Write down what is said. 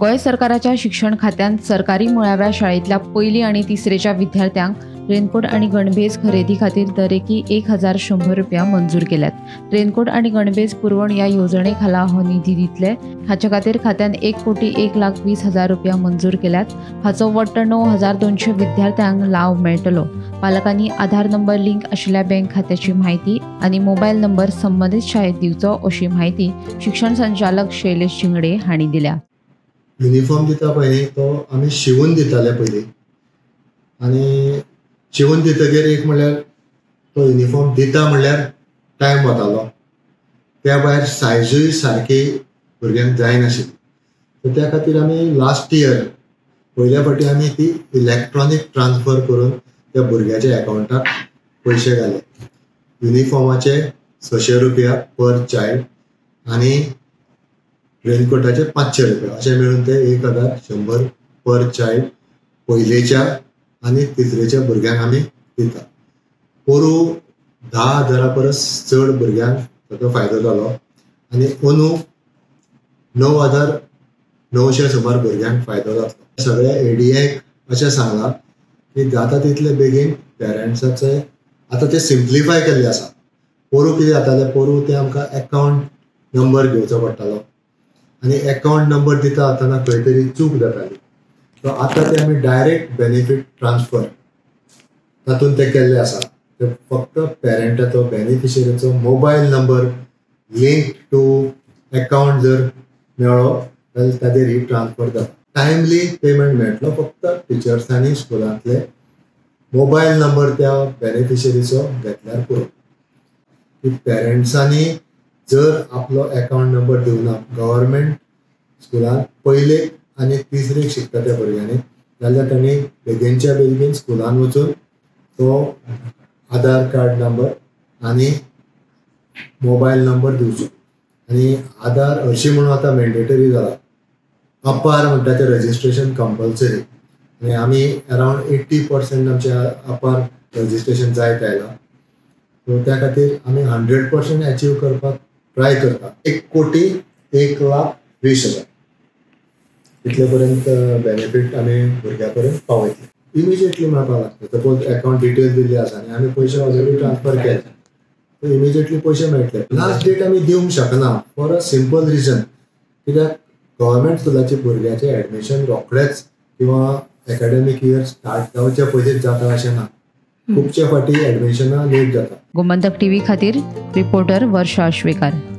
गोंय सरकाराच्या शिक्षण खात्यान सरकारी मुळाव्या शाळेंतल्या पयली आनी तिसरेच्या विद्यार्थ्यांक रेनकोट आनी गणभेज खरेदी खातीर दरेकी 1100 रुपया मंजूर केल्यात. रेनकोट आनी गणभेज पुरवण ह्या येवजणे खाला हो निधी दितले. हाचे खातीर खात्यान 1,01,20,000 रुपया मंजूर केल्यात. हाचो वट्ट 9,200 विद्यार्थ्यांक लाव मेळटलो. पालकांनी आधार नंबर लिंक आशिल्ल्या बँक खात्याची म्हायती आनी मोबायल नंबर संबंदीत शाळेत दिवचो अशी म्हायती शिक्षण संचालक शैलेश शिंगडे हांणी दिल्या. युनिफॉर्म दिता पळय तो आमी शिवून दिताले पयलीं, आनी शिवून दितगीर एक म्हणल्यार तो युनिफॉर्म दिता म्हणल्यार टायम वतालो, त्या भायर सायजूय सारकी भुरग्यांक जायनाशिल्ली. सो त्या खातीर आमी लास्ट इयर पयल्या फावटी आमी ती इलेक्ट्रॉनीक ट्रान्सफर करून त्या भुरग्याच्या एकावंटाक पयशे घाले. युनिफॉर्माचे 600 रुपया पर चायल्ड आनी रेनकोटाचे 500 रुपया अशें मेळून ते 1100 पर चायल्ड पयलेच्या आनी तिसरेच्या भुरग्यांक आमी दिता. पोरूं 10,000 परस चड भुरग्यांक ताचो फायदो जालो आनी अंदू 9,900 सुमार भुरग्यांक फायदो जातलो. सगळ्या एडीएक अशें सांगलां की जाता तितले बेगीन पेरंट्साचे आतां ते सिम्प्लिफाय केल्ले आसा. पोरूं कितें जातालें, पोरूं ते आमकां एकावंट नंबर घेवचो पडटालो आनी एकावंट नंबर दिता आसतना खंय तरी चूक जाताली. सो आतां ते आमी डायरेक्ट बेनिफीट ट्रान्सफर तातूंत ते केल्ले आसा. ते फक्त पेरंटाचो बेनिफिशरीचो mobile number link to account जर मेळ्ळो जाल्यार ताजेर ही ट्रान्सफर जाता. टायमली पेमेंट मेळटलो, फक्त टिचर्सांनी स्कुलांतले मोबायल नंबर त्या बेनिफिशरीचो घेतल्यार पुरो. की पेरंट्सांनी जर आपलो एकावंट नंबर दिवना गव्हर्मेंट स्कुलांत पयले आनी तिसरेक शिकता त्या भुरग्यांनी, जाल्यार तांणी बेगीनच्या बेगीन स्कुलान वचून तो आधार कार्ड नंबर आनी मोबायल नंबर दिवचो. आनी आधार हरशीं म्हणून आतां मॅन्डेटरी जाला, अपार म्हणटा तें रजिस्ट्रेशन कंपल्सरी, आनी आमी अरावंड 80% आमचे अपार रजिस्ट्रेशन जायत आयलां. सो त्या खातीर आमी 100% अचीव करपाक ट्राय करता. 1,01,20,000 इतले पर्यंत बेनिफीट आमी भुरग्यां पर्यंत पावयतले. इमिजिएटली मेळपाक लागता. सपोज एकावंट डिटेल दिल्ली आसा आनी आमी पयशे ऑलरेडी ट्रान्सफर केले सो इमिजिएटली पयशे मेळटले. लास्ट डेट आमी दिवंक शकना फॉर अ सिंपल रिजन, कित्याक गव्हर्मेंट स्कुलाचे भुरग्याचें एडमिशन रोखडेच किंवा एकाडेमीक इयर स्टार्ट जावचे पयलींच जाता अशें ना, खुबशे फावटी एडमिशनां लेट जाता. गोमंतक टीव्ही खातीर रिपोर्टर वर्षा आश्वेकर.